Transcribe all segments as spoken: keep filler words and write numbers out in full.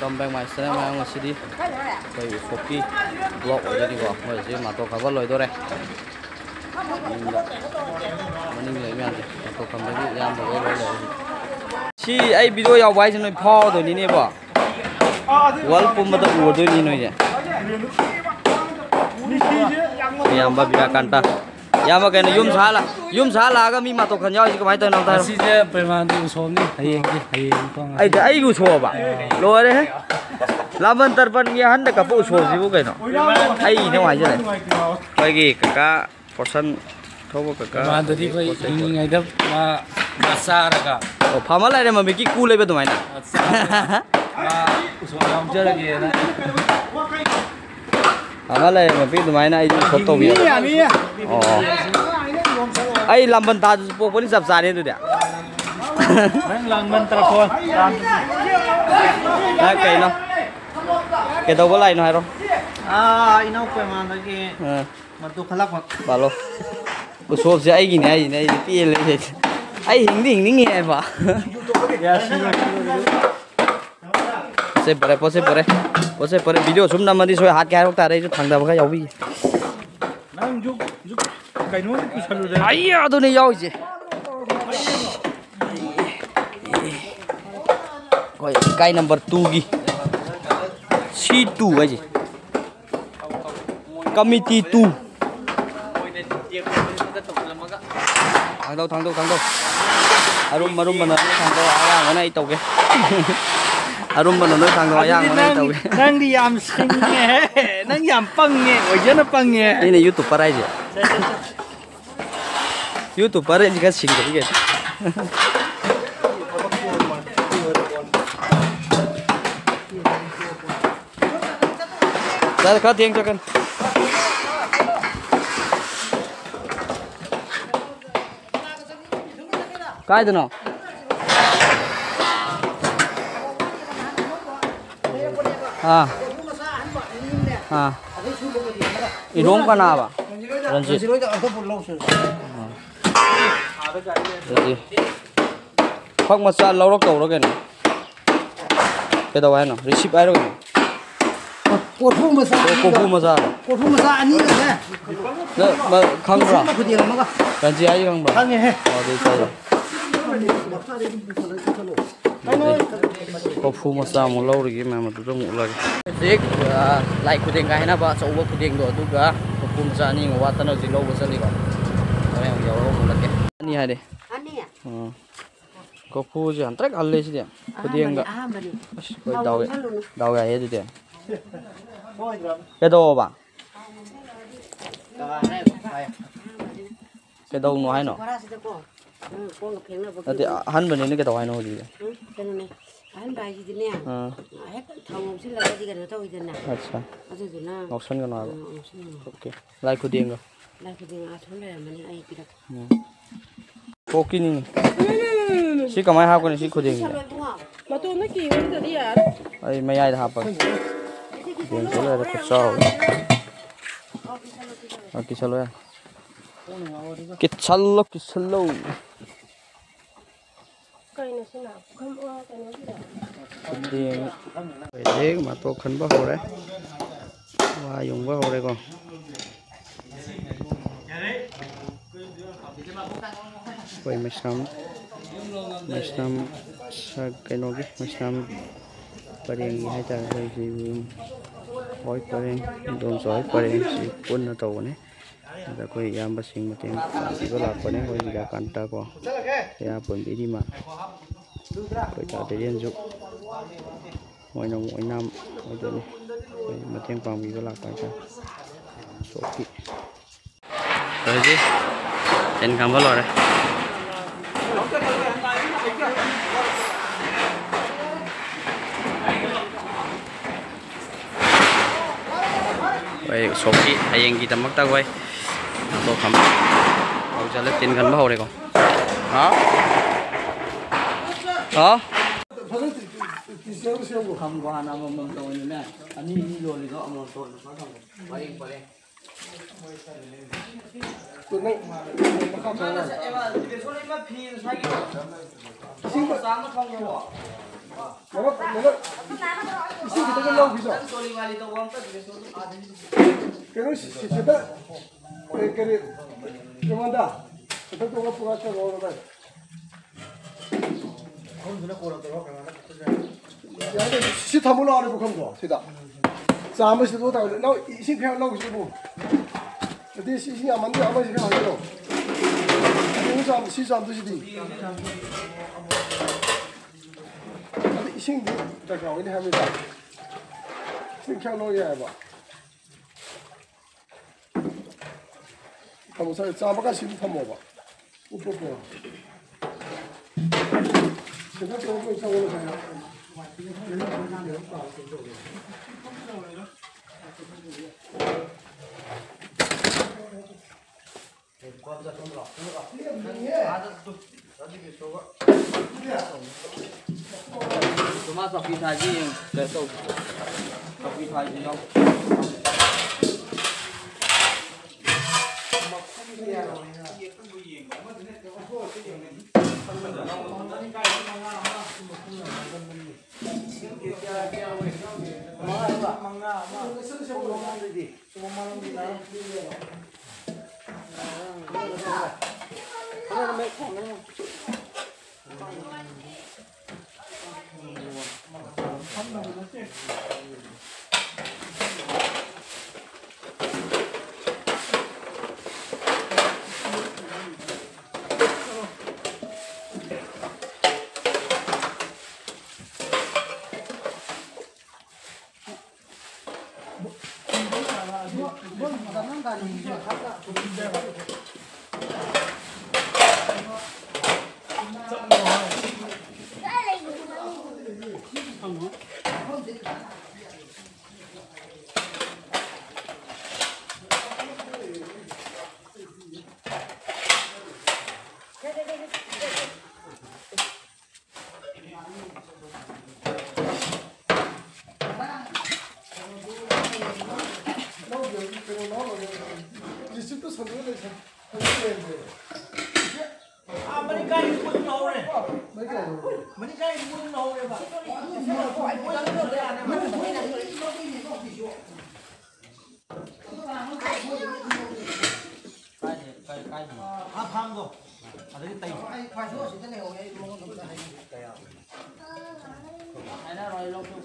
Welcome back my channel, ꯃꯌꯥꯝ꯫ ꯉꯁꯤꯗꯤ ꯑꯩꯈꯣꯏ ꯎꯁꯣꯞꯀꯤ vlog ꯑꯣꯏꯗꯣꯏꯅꯤꯀꯣ꯫ ꯃꯣꯏ ꯍꯧꯖꯤꯛ ꯃꯥꯇꯣ ꯈꯥꯕ ꯂꯣꯏꯗꯣꯔꯦ꯫ ꯃꯅꯤꯡꯗ, ꯃꯅꯤꯡ ꯂꯩ ꯃꯌꯥꯝꯁꯦ ꯃꯥꯇꯣ ꯈꯥꯕꯒꯤ ꯏꯌꯥꯝꯕ ꯂꯣꯏ ꯂꯣꯏ ꯂꯩꯔꯦ꯫ ꯁꯤ ꯑꯩ video ꯌꯥꯎꯕ ꯍꯥꯏꯁꯦ ꯅꯣꯏ ꯐꯥꯎꯗꯣꯏꯅꯤꯅꯦꯕꯣ꯫ World ꯄꯨꯝꯕꯗ ꯎꯗꯣꯏꯅꯤ ꯅꯣꯏꯁꯦ꯫ ꯏꯌꯥꯝꯕ ꯕꯤꯔꯥꯀꯥꯟꯇ꯫ ꯏꯌꯥꯝꯕ ꯀꯩꯅꯣ, ꯌꯨꯝ ꯁꯥ ꯂꯥ-, ꯌꯨꯝ ꯁꯥ ꯂꯥꯛꯑꯒ ꯃꯤ ꯃꯥꯇꯣ ꯈꯟ ꯌꯥꯎꯔꯤꯁꯦ ꯀꯃꯥꯏꯅ ꯇꯧꯔꯤꯅꯣ ꯑꯝꯇ ꯍꯥꯏꯔꯣ꯫ ꯉꯁꯤꯁꯦ ꯄ꯭ꯔꯦꯃꯥꯅꯟꯗ ꯎꯁꯣꯞꯅꯤ꯫ ꯍꯌꯦꯡꯗꯤ, ꯍꯌꯦꯡ ꯊꯣꯡ ꯑꯩꯗꯤ ꯑꯩꯒꯤ ꯎꯁꯣꯞꯑꯕ? ꯂꯣꯏꯔꯦꯍꯦ꯫ ꯂꯥꯃꯟ ꯇꯔꯄꯟꯒꯤ ꯑꯍꯟꯗ ꯀꯞꯄ ꯎꯁꯣꯞꯁꯤꯕꯨ ꯀꯩꯅꯣ? ꯑꯩꯅꯦ ꯍꯥꯏꯖꯤꯜꯂꯦ꯫ ꯑꯩꯈꯣꯏꯒꯤ ꯀꯀꯥ ꯐꯣꯔꯁꯟ ꯊꯧꯕ ꯀꯀꯥ꯫ ꯄ꯭ꯔꯦꯃꯥꯅꯟꯗꯗꯤ ꯑꯩꯈꯣꯏ ꯄꯣꯠ ꯆꯩ ꯄꯨꯔꯛꯑꯦ꯫ ꯍꯤꯡꯂꯤꯉꯩꯗ ꯃꯥ, ꯃꯥ ꯆꯥꯔꯒ ꯑꯣ, ꯐꯥꯃ ꯂꯥꯏꯔꯦꯝꯕ ꯃꯤꯀꯤ ꯀꯨ ꯂꯩꯕ ꯑꯗꯨꯃꯥꯏꯅ꯫ ꯃꯥ ꯆꯥꯔꯒ ꯃꯥ ꯎꯁꯣꯞ ꯌꯥꯎꯖꯔꯒꯦꯅ꯫ ꯐꯥꯃ ꯂꯥꯏꯔꯦꯝꯕ ꯃꯤꯀꯤ ꯑꯗꯨꯃꯥꯏꯅ ꯑꯩꯁꯨ ꯎꯁꯣꯞ ꯇꯧꯕꯤꯌꯣ꯫ ꯃꯤ ꯌꯥꯝꯃꯤ꯫ ꯑꯣ꯫ ꯑꯩ ꯂꯥꯝꯕꯟ ꯊꯥꯗꯁꯨ ꯄꯣꯛꯄꯅꯤ, ꯆꯞ ꯆꯥꯔꯦ ꯑꯗꯨꯗꯤ꯫ ꯅꯪ ꯂꯥꯡꯕꯟ ꯇꯔꯥꯐꯣꯟ꯫ ꯅꯪ ꯀꯩꯅꯣ? ꯀꯩꯗꯧꯕ ꯂꯥꯛꯏꯅꯣ ꯍꯥꯏꯔꯣ꯫ ꯑꯥ, ꯏꯅꯥꯎ ꯄ꯭ꯔꯦꯃꯥꯅꯟꯗꯒꯤ ꯑꯥ꯫ ꯃꯇꯨ ꯈꯜꯂꯛꯄ꯫ ꯕꯥꯂꯣ꯫ ꯎꯁꯣꯞꯁꯦ ꯑꯩꯒꯤꯅꯦ ꯍꯥꯏꯁꯤꯅꯦ, ꯑꯩꯗꯤ ꯄꯦꯜꯂꯦ ꯁꯤꯗꯤ꯫ ꯑꯩ ꯍꯤꯡꯗꯤ ꯍꯤꯡꯅꯤꯡꯉꯤ ꯍꯥꯏꯕ꯫ ꯄꯣꯠꯁꯦ ꯄꯨꯔꯦ, ꯄꯣꯠꯁꯦ ꯄꯨꯔꯦ꯫ ꯄꯣꯠꯁꯦ ꯄꯨꯔꯦ꯫ Video ꯁꯨꯝ ꯅꯝꯃꯗꯤ ꯁꯣꯏ ꯍꯥꯠꯀꯦ ꯍꯥꯏꯔꯛ ꯇꯥꯔꯦ, ꯑꯩꯁꯨ ꯊꯥꯡꯗꯕ ꯈꯔ ꯌꯥꯎꯕꯤꯒꯦ꯫ ꯅꯪꯁꯨ, ꯁꯨ ꯀꯩꯅꯣꯝꯗꯤ ꯄꯨꯁꯜꯂꯨꯗꯅ꯫ ꯑꯩ ꯑꯗꯨꯅꯦ ꯌꯥꯎꯔꯤꯁꯦ꯫ ꯑꯩꯈꯣꯏ ꯏꯀꯥꯏ number two ꯒꯤ, C two ꯍꯥꯏꯁꯦ꯫ Committee two꯫ ꯊꯥꯡꯗꯧ, ꯊꯥꯡꯗꯧ, ꯊꯥꯡꯗꯧ꯫ ꯑꯔꯨꯝ ꯑꯔꯨꯝꯕꯅ ꯂꯣꯏ ꯊꯥꯡꯗꯧ, ꯑꯌꯥꯝꯕꯅ ꯑꯩ ꯇꯧꯒꯦ꯫ ꯑꯔꯨꯝꯕꯅ ꯂꯣꯏ ꯊꯥꯡꯗꯧ, ꯑꯗꯨꯗꯤ ꯑꯌꯥꯝꯕꯅ ꯑꯩ ꯅꯪ, ꯇꯧꯒꯦ꯫ ꯅꯪꯗꯤ ꯌꯥꯝ ꯁꯤꯡꯉꯦꯍꯦ꯫ ꯅꯪ ꯌꯥꯝ ꯄꯪꯉꯦ, ꯑꯣꯏꯖꯅ ꯄꯪꯉꯦ꯫ ꯑꯩꯅ YouTuber ꯍꯥꯏꯁꯦ꯫ ꯁꯦ, ꯁꯦ, ꯁꯦ꯫ YouTuber ꯍꯥꯏꯁꯦ ꯈꯔ ꯁꯤꯡꯗꯗꯤ ꯀꯩꯅꯣ꯫ ꯆꯠꯂꯦ, ꯈꯔ ꯊꯦꯡ ꯆꯠꯀꯅꯤ꯫ ꯀꯥꯏꯗꯅꯣ? ꯑꯥ꯫ ꯑꯥ꯫ ꯏꯔꯣꯡ ꯀꯅꯥꯕ? ꯔꯟꯖꯤꯠ꯫ ꯑꯥ꯫ ꯑꯗꯨꯗꯤ ꯐꯛ ꯃꯆꯥ ꯂꯧꯔꯛꯇꯧꯔ ꯀꯩꯅꯣ? ꯀꯩꯗꯧ ꯍꯥꯏꯅꯣ? ꯔꯤꯁꯤꯞ ꯍꯥꯏꯔꯣ ꯀꯩꯅꯣ? ꯀꯣꯔꯐꯨ ꯃꯆꯥ ꯑꯣ, ꯑꯅꯤꯒ꯫ ꯀꯣꯔꯐꯨ ꯃꯆꯥ꯫ ꯀꯣꯔꯐꯨ ꯃꯆꯥ ꯑꯅꯤꯒꯅꯦ꯫ ꯅꯪ, ꯅꯪ ꯈꯪꯕ꯭ꯔꯥ? ꯈꯨꯗꯦꯡ ꯑꯃꯒ꯫ ꯔꯟꯖꯤ ꯍꯥꯏꯁꯦ ꯈꯪꯕ꯭ꯔꯥ? ꯈꯪꯉꯦꯍꯦ꯫ ꯑꯣ, ꯑꯗꯨꯗꯤ ꯆꯥꯏꯔꯣ꯫ ꯀꯣꯔꯐꯨ ꯃꯆꯥ ꯑꯃꯨꯛ ꯂꯧꯔꯤꯒꯦ ꯃꯌꯥꯝ, ꯑꯗꯨꯗ ꯑꯃꯨꯛ ꯎꯠꯂꯒꯦ꯫ ꯍꯧꯖꯤꯛ, ꯑ, ꯂꯥꯏ ꯈꯨꯗꯦꯡꯒ ꯍꯥꯏꯅꯕ ꯑꯆꯧꯕ ꯈꯨꯗꯦꯡꯗꯣ, ꯑꯗꯨꯒ ꯀꯣꯔꯐꯨ ꯃꯆꯥ ꯑꯅꯤ ꯑꯃ ꯋꯥꯠꯇꯅ ꯍꯧꯖꯤꯛ ꯂꯧꯕ ꯆꯠꯂꯤꯀꯣ꯫ ꯍꯣꯔꯦꯟ ꯑꯃꯨꯛ ꯌꯧꯔꯒ ꯑꯃꯨꯛ ꯎꯠꯂꯛꯀꯦ꯫ ꯑꯅꯤ ꯍꯥꯏꯔꯦ꯫ ꯑꯅꯤ? ꯑꯥ꯫ ꯀꯣꯔꯐꯨꯁꯦ ꯍꯟꯇ꯭ꯔꯛ ꯍꯜꯂꯦ ꯁꯤꯗꯤ꯫ ꯈꯨꯗꯦꯡꯒ꯫ ꯑꯍꯥꯟꯕꯅꯤ, ꯑꯍꯥꯟꯕꯅꯤ꯫ ꯑꯁ, ꯑꯩꯈꯣꯏ ꯗꯥꯎ, ꯗꯥꯎ ꯌꯥꯏꯌꯦ ꯑꯗꯨꯗꯤ꯫ ꯀꯩꯗꯧꯕ? ꯀꯩꯗꯧꯅꯣ ꯍꯥꯏꯅꯣ? ꯕꯣꯔꯥꯁꯤꯗꯀꯣ, ꯎꯝ, ꯀꯣꯟꯒ ꯐꯦꯡꯅꯕꯒꯤ ꯅꯠꯇꯦ, ꯑꯍꯟꯕꯅꯤꯅ ꯀꯩꯗꯧ ꯍꯥꯏꯅꯣ ꯍꯧꯖꯤꯛ? ꯎꯝ, ꯀꯩꯅꯣꯅꯦ, ꯑꯍꯟꯕ ꯍꯥꯏꯁꯤꯗꯤꯅꯦ, ꯑꯥ꯫ ꯍꯦꯛ ꯊꯥꯎ ꯉꯧꯁꯤꯜꯂꯒꯗꯤ ꯀꯩꯅꯣ ꯇꯧꯋꯤꯗꯅ꯫ ꯑꯠꯁꯥ꯫ ꯑꯗꯨꯗꯨꯅ, ꯉꯧꯁꯟꯒꯅꯣ ꯍꯥꯏꯕ꯫ ꯎꯝ, ꯉꯧꯁꯟꯒꯅꯣ꯫ ꯑꯣꯀꯦ꯫ ꯂꯥꯏ ꯈꯨꯗꯦꯡꯒ꯫ ꯂꯥꯏ ꯈꯨꯗꯦꯡ ꯑꯥ ꯁꯣꯝ ꯂꯩꯔꯝꯃꯅꯤ, ꯑꯩ ꯄꯤꯔꯛꯀꯦ꯫ ꯎꯝ꯫ ꯀꯣꯛꯀꯤꯅꯤꯅꯦ꯫ ꯁꯤ ꯀꯃꯥꯏꯅ ꯍꯥꯞꯀꯅꯤ ꯁꯤ ꯈꯨꯗꯦꯡꯁꯦ? ꯃꯇꯣꯟꯗ ꯀꯤꯍꯣꯝꯗꯗꯤ ꯌꯥꯔꯣꯏ꯫ ꯑꯩ ꯃꯌꯥꯏꯗ ꯍꯥꯞꯄꯒꯦ꯫ ꯈꯨꯗꯦꯡꯁꯦ ꯂꯣꯏꯔꯦ ꯈꯨꯠꯆꯥꯎ꯫ ꯑꯥ, ꯀꯤꯁꯜꯂꯣ ꯌꯥꯔꯦ꯫ ꯀꯤꯁꯜꯂꯣ, ꯀꯤꯁꯜꯂꯣ꯫ ꯀꯩꯅꯣ ꯁꯤꯅ? ꯄꯨꯈꯝ, ꯑꯣ, ꯀꯩꯅꯣꯒꯤꯗꯣ? ꯈꯨꯗꯦꯡ꯫ ꯍꯧꯖꯤꯛ ꯃꯇꯣꯛ ꯈꯟꯕ ꯍꯧꯔꯦ꯫ ꯋꯥ ꯌꯨꯡꯕ ꯍꯧꯔꯦꯀꯣ꯫ ꯑꯩꯈꯣꯏ ꯃꯩꯁꯅꯥꯝ, ꯃꯩꯁꯅꯥꯝ ꯁ-, ꯀꯩꯅꯣꯒꯤ ꯃꯩꯁꯅꯥꯝ ꯄꯔꯦꯡꯒꯤ ꯍꯥꯏꯇꯥꯔꯦ, ꯑꯩꯈꯣꯏꯒꯤ ꯍꯣꯏ ꯄꯔꯦꯡ, ꯏꯗꯣꯝꯆꯥ ꯍꯣꯏ ꯄꯔꯦꯡ ꯁꯤ ꯄꯨꯟꯅ ꯇꯧꯕꯅꯤ꯫ ꯑꯗ ꯑꯩꯈꯣꯏ ꯏꯌꯥꯝꯕꯁꯤꯡ ꯃꯇꯦꯡ ꯄꯥꯡꯕꯤꯕ ꯂꯥꯛꯄꯅꯦ, ꯑꯩꯈꯣꯏ ꯃꯤꯗꯤꯌꯥ ꯀꯥꯟꯇ ꯀꯣ, ꯏꯌꯥꯝꯕ ꯄꯣꯟꯕꯤꯔꯤꯃ, ꯑꯩꯈꯣꯏ ꯇꯥ ꯇꯦꯔꯦꯟꯁꯨ ꯃꯣꯏꯅ ꯑꯃꯨꯛ ꯑꯣꯏꯅꯥꯝ ꯑꯣꯏꯗꯣꯏꯅꯤ꯫ ꯑꯩꯈꯣꯏ ꯃꯇꯦꯡ ꯄꯥꯡꯕꯤꯕ ꯂꯥꯛꯄ ꯍꯥꯏꯇꯥꯔꯦ꯫ ꯁꯣꯛꯀꯤ꯫ ꯇꯧꯔꯤꯁꯤ ꯇꯦꯟ ꯈꯟꯕ ꯂꯣꯏꯔꯦ꯫ ꯑꯩꯈꯣꯏ ꯎꯁꯣꯞꯀꯤ ꯍꯌꯦꯡꯒꯤꯗꯃꯛꯇ ꯑꯩꯈꯣꯏ ꯎꯁꯣꯞ ꯈꯟꯕ ꯍꯧꯖꯤꯜꯂꯦ, ꯇꯤꯟ ꯈꯟꯕ ꯍꯧꯔꯦꯀꯣ꯫ ꯍꯥ? ꯍꯥ? ꯈꯪꯕ ꯍꯥꯟꯅ ꯑꯃꯃꯝ ꯇꯧꯕꯅꯤꯅꯦ꯫ ꯑꯅꯤ ꯑꯅꯤ ꯌꯣꯜꯂꯤꯗꯣ ꯑꯃꯃꯝ ꯇꯧꯕꯅꯤ꯫ ꯄꯔꯦꯡ ꯄꯔꯦꯡ꯫ ꯇꯨ ꯅꯪ ꯃꯈꯥ ꯊꯣꯡꯉꯣ꯫ ꯏꯁꯤꯡ ꯃ-, ꯃꯔꯛ, ꯃꯔꯛ, ꯏꯁꯤꯡ ꯈꯤꯇꯪ ꯂꯧꯈꯤꯁꯣ꯫ ꯀꯩꯅꯣ ꯁꯤ-, ꯁꯤ-, ꯁꯤꯗ, ꯀꯔꯤ, ꯀꯔꯤ, ꯑꯩꯉꯣꯟꯗ ꯈꯤꯇꯪ ꯇꯣꯡꯉ ꯄꯨꯔꯛꯀꯦ, ꯂꯧꯔꯣ ꯚꯥꯏ꯫ ꯌꯥꯏꯅꯦ, ꯁꯤ ꯊꯝꯃꯨ ꯂꯥꯎꯅꯦ, ꯄꯨꯈꯝꯗꯣ ꯁꯤꯗ꯫ ꯆꯥꯝꯃꯁꯤꯗ ꯇꯧꯔꯦ꯫ ꯅꯪ ꯏꯁꯤꯡ ꯈꯔ ꯂꯧꯈꯤꯁꯤꯕꯨ꯫ ꯑꯗꯨꯗꯤ ꯁꯤ, ꯁꯤ ꯌꯥꯝꯃꯟꯗꯦ, ꯑꯃꯁꯤ ꯈꯔ ꯍꯥꯞꯆꯤꯜꯂꯣ꯫ ꯁꯤ ꯆꯥꯝ-, ꯁꯤ ꯆꯥꯝꯗꯣꯏꯁꯤꯗꯤ꯫ ꯑꯗꯨ ꯏꯁꯤꯡꯗꯤ ꯗꯔꯀꯥꯔ ꯑꯣꯏꯅꯤ ꯍꯥꯏꯕꯅꯤꯗ꯫ ꯏꯁꯤꯡ ꯈꯔ ꯂꯧ ꯌꯥꯏꯑꯕ꯫ ꯊꯝꯃꯣ, ꯁꯥꯏ ꯆꯥꯝꯃꯒ ꯁꯤꯗ ꯊꯝꯃꯣꯕ꯫ ꯎꯞꯄ ꯄꯣ꯫ ꯁꯤꯗ ꯇꯧꯔꯒ ꯂꯣꯏ ꯆꯥꯎꯑꯣ, ꯁꯥꯏ꯫ ꯃꯥ ꯆꯧꯀꯤ ꯊꯥꯏꯁꯤ ꯌꯦꯡ, ꯀꯩꯅꯣ ꯇꯧ꯫ ꯆꯧꯀꯤ ꯊꯥꯏꯁꯤ ꯌꯥꯎ꯫ ꯁꯟꯗꯣꯛꯑ ꯂꯩ, ꯁꯟ-, ꯁꯟꯗꯣꯛꯑ ꯂꯩꯔꯝꯗꯦ꯫ ꯑꯥ, ꯃꯅꯤꯡꯀꯥꯏꯒꯤ ꯃꯣꯏ ꯑꯗꯨꯝ ꯂꯧꯍꯧꯔꯦ꯫ ꯃꯅꯤꯡꯀꯥꯏ ꯂꯧꯍꯧꯔꯦ꯫ ꯃꯅꯤꯡꯀꯥꯏꯒꯤ ꯃꯣꯏ ꯑꯗꯨꯝ ꯂꯧꯍꯧꯔꯦꯕ꯫ ꯃꯣꯏ ꯑꯗꯨꯝ ꯂꯧꯍꯧꯔꯦ꯫ ꯀꯥꯏꯗꯦ, ꯀꯥꯏ-, ꯀꯥꯏꯗꯦ꯫ ꯑꯥ, ꯐꯥꯝꯗꯣ꯫ ꯑꯗꯒꯤ ꯇꯩ-, ꯑꯩ ꯈ꯭ꯋꯥꯏꯁꯨ ꯑꯁꯤꯗ ꯂꯩꯍꯧꯋꯦ, ꯑꯩ ꯃꯉꯣꯟꯗ ꯑꯝꯇ ꯍꯥꯏꯒꯦ꯫ ꯀꯌꯥ? ꯍꯥꯏꯅꯔꯣ, ꯑꯩ ꯂꯧꯊꯣꯛ-,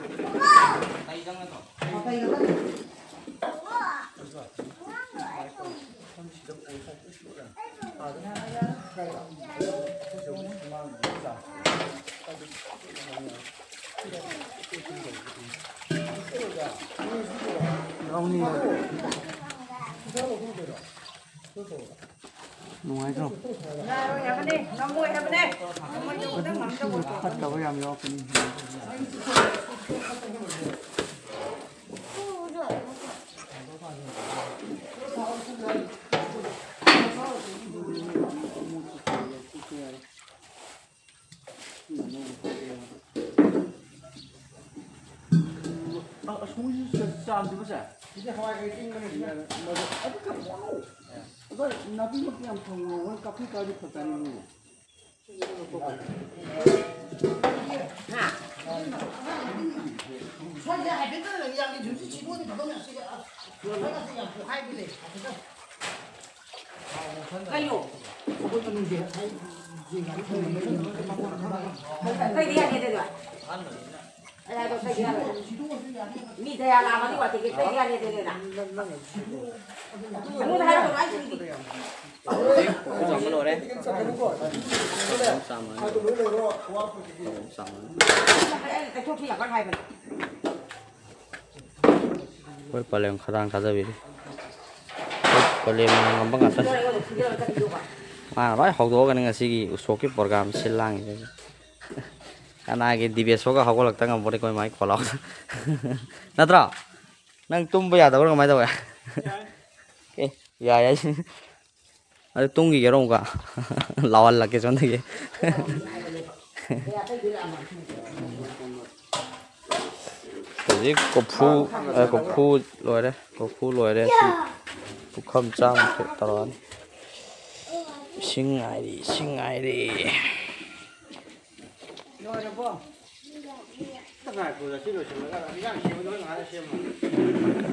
ꯇꯩ ꯆꯪꯒꯗ꯭ꯔꯣ? ꯑꯥ, ꯇꯩ ꯆꯪꯒꯅꯤ꯫ ꯅꯨꯡꯉꯥꯏꯇ꯭ꯔꯣ? ꯌꯥꯔꯣꯏ ꯍꯥꯏꯕꯅꯦ, ꯉꯝꯃꯣꯏ ꯍꯥꯏꯕꯅꯦ꯫ ꯉꯝꯃꯣꯏ ꯇꯧꯕꯗ ꯉꯝꯗꯕ ꯑꯣꯏꯔꯗꯤ꯫ ꯐꯠꯇꯕ ꯌꯥꯝ ꯌꯥꯎꯔꯛꯀꯅꯤ꯫ ꯑ-, ꯑꯁꯣꯝꯒꯤꯁꯨ ꯆꯥ-, ꯆꯥꯝꯗ꯭ꯔꯤꯕꯣ ꯁꯦ? ꯁꯤꯗꯤ ꯍꯋꯥꯏ ꯀꯩꯀꯩ ꯆꯤꯡꯕꯅꯦ, ꯁꯤꯗ꯫ ꯃꯗꯨ, ꯑꯗꯨ ꯀꯩꯅꯣ ꯇꯧꯅꯣ꯫ ꯑꯗꯣ ꯅꯥꯄꯤ ꯃꯛꯇꯤ ꯌꯥꯝ ꯐꯪꯉꯣ, ꯀꯥꯐꯤ ꯀꯥꯗꯤ ꯐꯖꯅꯤ ꯃꯣꯏ꯫ ꯍꯥ? ꯁ꯭ꯋꯥꯏꯗ ꯍꯥꯏꯐꯦꯠꯇ ꯌꯥꯝꯗꯤ ꯍꯧꯖꯤꯛ ꯁꯤꯗꯣꯛꯑꯗꯤ ꯐꯗꯧꯅꯦ, ꯑꯁꯤꯒ, ꯑ, ꯁ꯭ꯋꯥꯏꯒꯁꯦ ꯌꯥꯝ ꯄꯣꯛꯈꯥꯏꯕꯤ ꯂꯩ, ꯍꯥꯏꯐꯦꯠꯇ꯫ ꯀꯩꯅꯣ? ꯑꯩꯈꯣꯏ ꯃꯅꯨꯡꯁꯦ ꯉꯁꯥꯏ ꯌꯦꯟ ꯉꯥꯅꯨ ꯊꯣꯡꯕ ꯃꯩ ꯃꯈꯣꯟ ꯑꯃ ꯀꯩꯗꯤ ꯌꯥꯗꯦ ꯑꯗꯨꯗꯣ? ꯑꯩ ꯍꯥꯏꯗꯣ ꯀꯩꯗꯤ ꯌꯥꯔꯣꯏ? ꯃꯤ ꯗꯌꯥ ꯂꯥꯛꯑꯝꯃꯗꯤ ꯋꯥ ꯇꯤꯀꯦꯠ ꯀꯩꯗꯤ ꯌꯥꯗꯦ ꯑꯗꯨꯗꯣ? ꯑꯩꯉꯣꯟꯗ ꯍꯥꯏꯔꯛꯀꯅꯨ, ꯑꯩ ꯁꯤꯗꯤ꯫ ꯆꯥꯝꯕ ꯂꯣꯏꯔꯦ꯫ ꯆꯥꯝꯃ꯫ ꯆꯥꯝꯃ꯫ ꯑꯩ ꯇꯩꯊꯣꯛꯈꯤ ꯌꯥꯝ ꯀꯟꯅ ꯍꯥꯏꯕꯅꯦ꯫ ꯑꯩꯈꯣꯏ ꯄꯂꯦꯝ ꯈꯗꯥꯡ ꯊꯥꯗꯕꯤꯔꯤ꯫ ꯑꯩꯈꯣꯏ ꯄꯂꯦꯝꯅ ꯉꯝꯕ ꯉꯥꯛꯇꯅꯤ꯫ ꯃꯥꯅ ꯂꯣꯏ ꯍꯧꯗꯣꯛꯑꯒꯅꯤ ꯉꯁꯤꯒꯤ ꯎꯁꯣꯞꯀꯤ program ꯁꯤꯜ ꯂꯥꯡꯉꯤꯁꯦ꯫ ꯀꯅꯥꯒꯤ ꯗꯤꯕꯦꯁꯣꯒ ꯍꯧꯒꯠꯂꯛꯇ ꯉꯝꯄꯣꯠꯇꯦ ꯑꯩꯈꯣꯏ ꯃꯥꯏ ꯈꯣꯜꯂꯥꯎꯗ꯫ ꯅꯠꯇ꯭ꯔꯣ? ꯅꯪ ꯇꯨꯝꯕ ꯌꯥꯗꯕ꯭ꯔꯣ? ꯀꯃꯥꯏꯅ ꯇꯧꯋꯦ? ꯑꯦ, ꯌꯥꯏ, ꯌꯥꯏ꯫ ꯑꯗꯨ ꯇꯨꯝꯈꯤꯒꯦꯔꯣ ꯑꯃꯨꯛꯀ? ꯂꯥꯎꯍꯜꯂꯛꯀꯦ ꯁꯣꯝꯗꯒꯤ꯫ ꯍꯧꯖꯤꯛ ꯀꯣꯔꯐꯨ, ꯑ, ꯀꯣꯔꯐꯨ ꯂꯣꯏꯔꯦ, ꯀꯣꯔꯐꯨ ꯂꯣꯏꯔꯦ꯫ ꯁꯤ ꯄꯨꯈꯝ ꯆꯥꯝꯃ ꯇꯧꯔꯛꯑꯅꯤ꯫ ꯏꯁꯤꯡ ꯉꯥꯏꯔꯤ, ꯏꯁꯤꯡ ꯉꯥꯏꯔꯤ꯫ ꯂꯣꯏꯔꯕꯣ?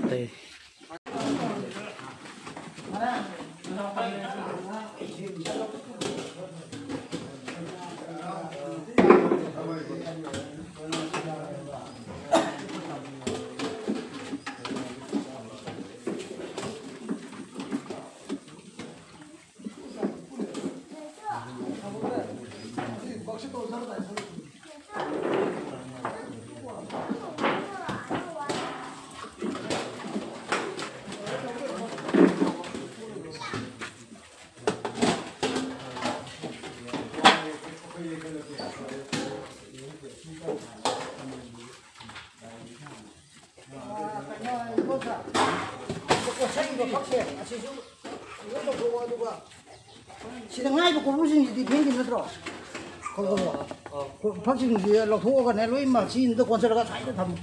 ꯑꯇꯩ꯫ ꯀꯩꯅꯣ, ꯏꯕꯣꯆꯥ, ꯀꯣꯠꯁꯟꯕ ꯐꯛꯁꯦ ꯑꯁꯤꯁꯨ ꯂꯣꯏ ꯂꯧꯊꯣꯛꯑꯣ, ꯑꯗꯨꯒ ꯁꯤꯗ ꯉꯥꯏꯕ ꯀꯣꯔꯐꯨꯁꯤꯡꯁꯤꯗꯤ ꯐꯦꯡꯈꯤꯕ ꯅꯠꯇ꯭ꯔꯣ? ꯈꯣꯡ ꯈꯣꯡ꯫ ꯑꯣ꯫ ꯐꯛꯁꯤꯡꯁꯤ ꯂꯧꯊꯣꯛꯑꯒꯅꯦ, ꯂꯣꯏ ꯃꯁꯤꯡꯗ ꯀꯣꯟꯁꯤꯜꯂꯒ ꯁꯥꯏꯗ ꯊꯝꯃꯨ꯫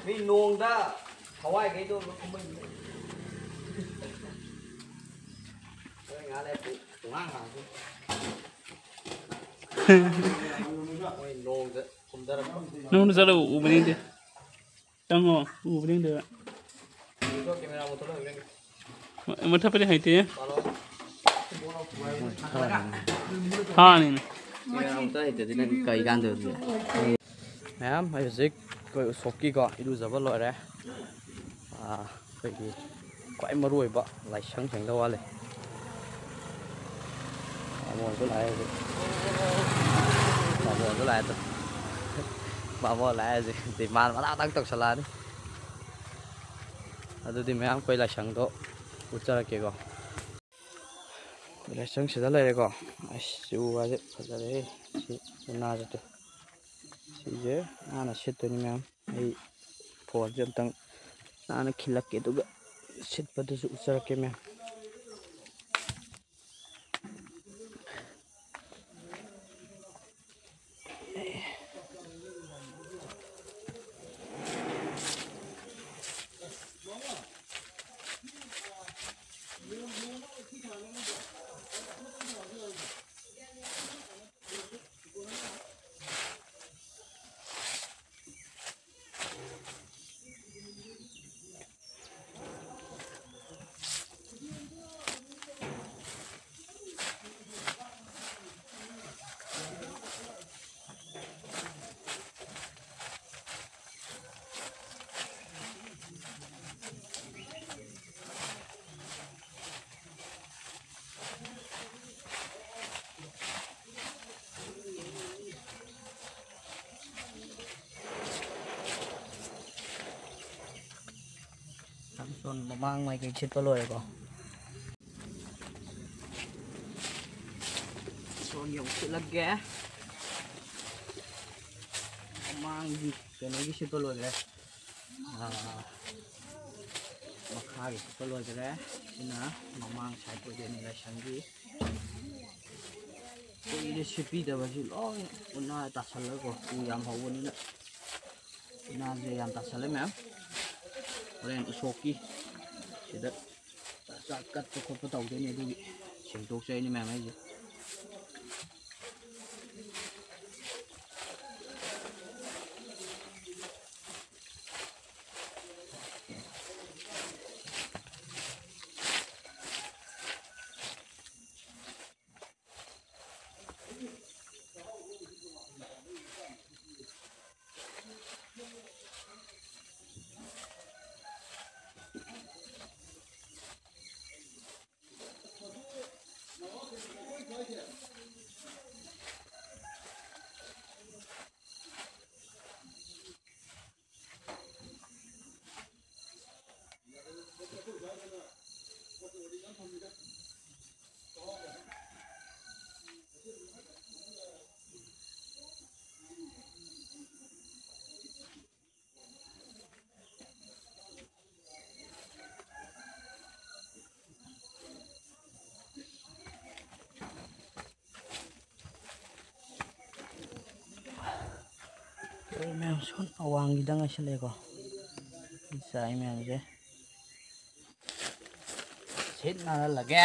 ꯃꯤ ꯅꯣꯡꯗ ꯊꯋꯥꯏꯈꯩꯗꯣ ꯂꯣꯏ ꯀꯨꯝꯍꯩ꯫ ꯍꯣꯔꯦꯟ ꯉꯥꯏꯍꯥꯛ ꯂꯩꯔ ꯄꯨꯡ ꯉꯥꯡ ꯉꯥꯡꯗꯣꯏꯅꯤ꯫ ꯃꯣꯏ ꯅꯣꯡꯗ ꯀꯨꯝꯊꯔꯛꯄ꯫ ꯅꯣꯡꯗ ꯆꯠꯂꯒ ꯎꯕꯅꯤꯗꯤ꯫ ꯆꯪꯉꯣ, ꯎꯕꯅꯤꯗꯤ꯫ ꯀꯦꯃꯦꯔꯥ ꯃꯨꯊꯠꯂꯣ ꯍꯣꯔꯦꯟ꯫ ꯃꯨꯊꯠꯄꯗꯤ ꯍꯩꯇꯦ꯫ ꯊꯥꯅꯤꯅꯦ꯫ ꯀꯦꯃꯦꯔꯥ ꯃꯨꯊꯠ ꯍꯩꯇꯗꯤ ꯅꯪ ꯀꯩ ꯀꯥꯟꯗꯕꯗꯤ? ꯃꯌꯥꯝ, ꯑꯩ ꯍꯧꯖꯤꯛ ꯑꯩꯈꯣꯏ ꯎꯁꯣꯞꯀꯤꯀꯣ ꯏꯔꯨꯖꯕ ꯂꯣꯏꯔꯦ꯫ ꯑꯥ, ꯑꯩꯈꯣꯏꯒꯤ ꯈ꯭ꯋꯥꯏ ꯃꯔꯨ ꯑꯣꯏꯕ ꯂꯥꯏꯁꯪ ꯁꯦꯡꯗ ꯋꯥꯠꯂꯤ꯫ ꯕꯥꯃꯣꯟꯁꯨ ꯂꯥꯛꯑꯦ ꯍꯧꯖꯤꯛ꯫ ꯕꯥꯃꯣꯟꯁꯨ ꯂꯥꯛꯑꯦ ꯑꯗꯣ꯫ ꯕꯥꯃꯣꯟ ꯂꯥꯛꯑꯦ ꯍꯧꯖꯤꯛ꯫ ꯗꯤꯃꯥꯟ ꯃꯅꯥꯛꯇꯪ ꯇꯧꯁꯜꯂꯛꯑꯅꯤ꯫ ꯑꯗꯨꯗꯤ ꯃꯌꯥꯝ ꯑꯩꯈꯣꯏ ꯂꯥꯏꯁꯪꯗꯣ ꯎꯠꯆꯔꯛꯀꯦꯀꯣ꯫ ꯂꯥꯏꯁꯪꯁꯤꯗ ꯂꯩꯔꯦꯀꯣ꯫ ꯑꯁ, ꯎ ꯋꯥꯁꯦ ꯐꯖꯔꯦꯍꯦ꯫ ꯁꯤ ꯎꯅꯥꯁꯦ ꯇꯨ꯫ ꯁꯤꯁꯦ ꯅꯥꯟꯅ ꯁꯤꯠꯇꯣꯏꯅꯤ ꯃꯌꯥꯝ꯫ ꯑꯩ ꯐꯣꯟꯁꯦ ꯑꯝꯇꯪ ꯅꯥꯟꯅ ꯈꯤꯜꯂꯛꯀꯦ, ꯑꯗꯨꯒ ꯁꯤꯠꯄꯗꯨꯁꯨ ꯎꯠꯆꯔꯛꯀꯦ ꯃꯌꯥꯝ꯫ ꯁꯥꯝꯁꯣꯟ ꯃꯃꯥꯡ ꯃꯥꯏꯀꯩ ꯁꯤꯠꯄ ꯂꯣꯏꯔꯦꯀꯣ꯫ ꯁꯣꯟꯒꯤ ꯑꯃꯨꯛ ꯁꯤꯠꯂꯛꯀꯦ꯫ ꯃꯃꯥꯡꯒꯤ ꯀꯩꯅꯣꯒꯤ ꯁꯤꯠꯄ ꯂꯣꯏꯈ꯭ꯔꯦ꯫ ꯑꯥ, ꯃꯈꯥꯒꯤ ꯁꯤꯠꯄ ꯂꯣꯏꯈ꯭ꯔꯦ꯫ ꯁꯤꯅ ꯃꯃꯥꯡ ꯁꯥꯏꯠ ꯑꯣꯏꯗꯣꯏꯅꯤ ꯂꯥꯏꯁꯪꯒꯤ꯫ ꯀꯨꯏꯔꯦ ꯁꯤꯠꯄꯤꯗꯕꯁꯤ ꯂꯣꯏ ꯎꯅꯥ ꯇꯥꯁꯜꯂꯒꯀꯣ, ꯎ ꯌꯥꯝ ꯍꯧꯕꯅꯤꯅ꯫ ꯎꯅꯥꯁꯦ ꯌꯥꯝ ꯇꯥꯁꯜꯂꯦ ꯃꯌꯥꯝ꯫ ꯍꯣꯔꯦꯟ ꯎꯁꯣꯞꯀꯤ ꯁꯤꯗ ꯆꯥꯛ ꯀꯠꯄ ꯈꯣꯠꯄ ꯇꯧꯗꯣꯏꯅꯦ, ꯑꯗꯨꯒꯤ ꯁꯦꯡꯗꯣꯛꯆꯩꯅꯦ ꯃꯌꯥꯝ ꯑꯩꯁꯦ꯫ ꯃꯌꯥꯝ ꯁꯣꯟ ꯑꯋꯥꯡꯒꯤꯗ ꯉꯥꯏꯁꯜꯂꯛꯑꯦꯀꯣ꯫ ꯆꯥꯏ ꯃꯌꯥꯝꯁꯦ꯫ ꯁꯤꯠ ꯅꯥꯜꯍꯜꯂꯒꯦ꯫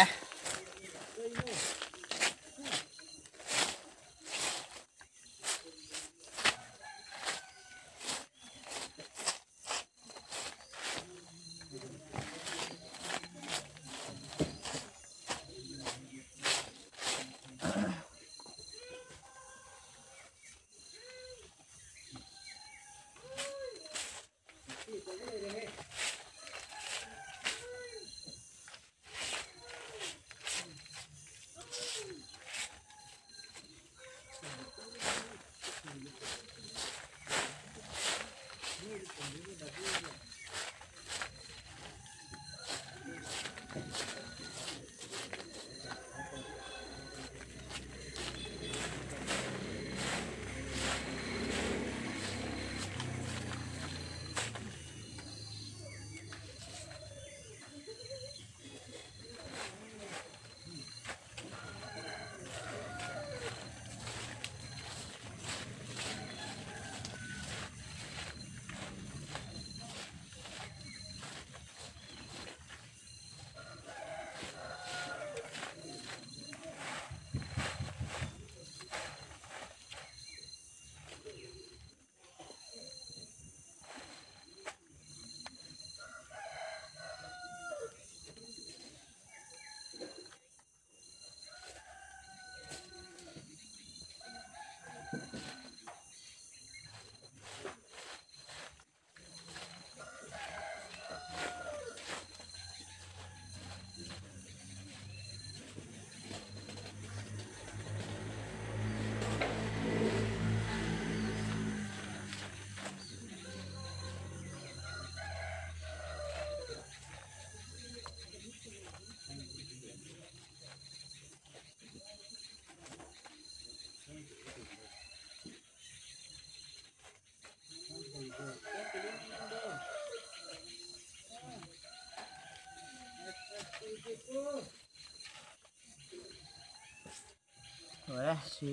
ꯂꯣꯏꯔꯦ꯫ ꯁꯤ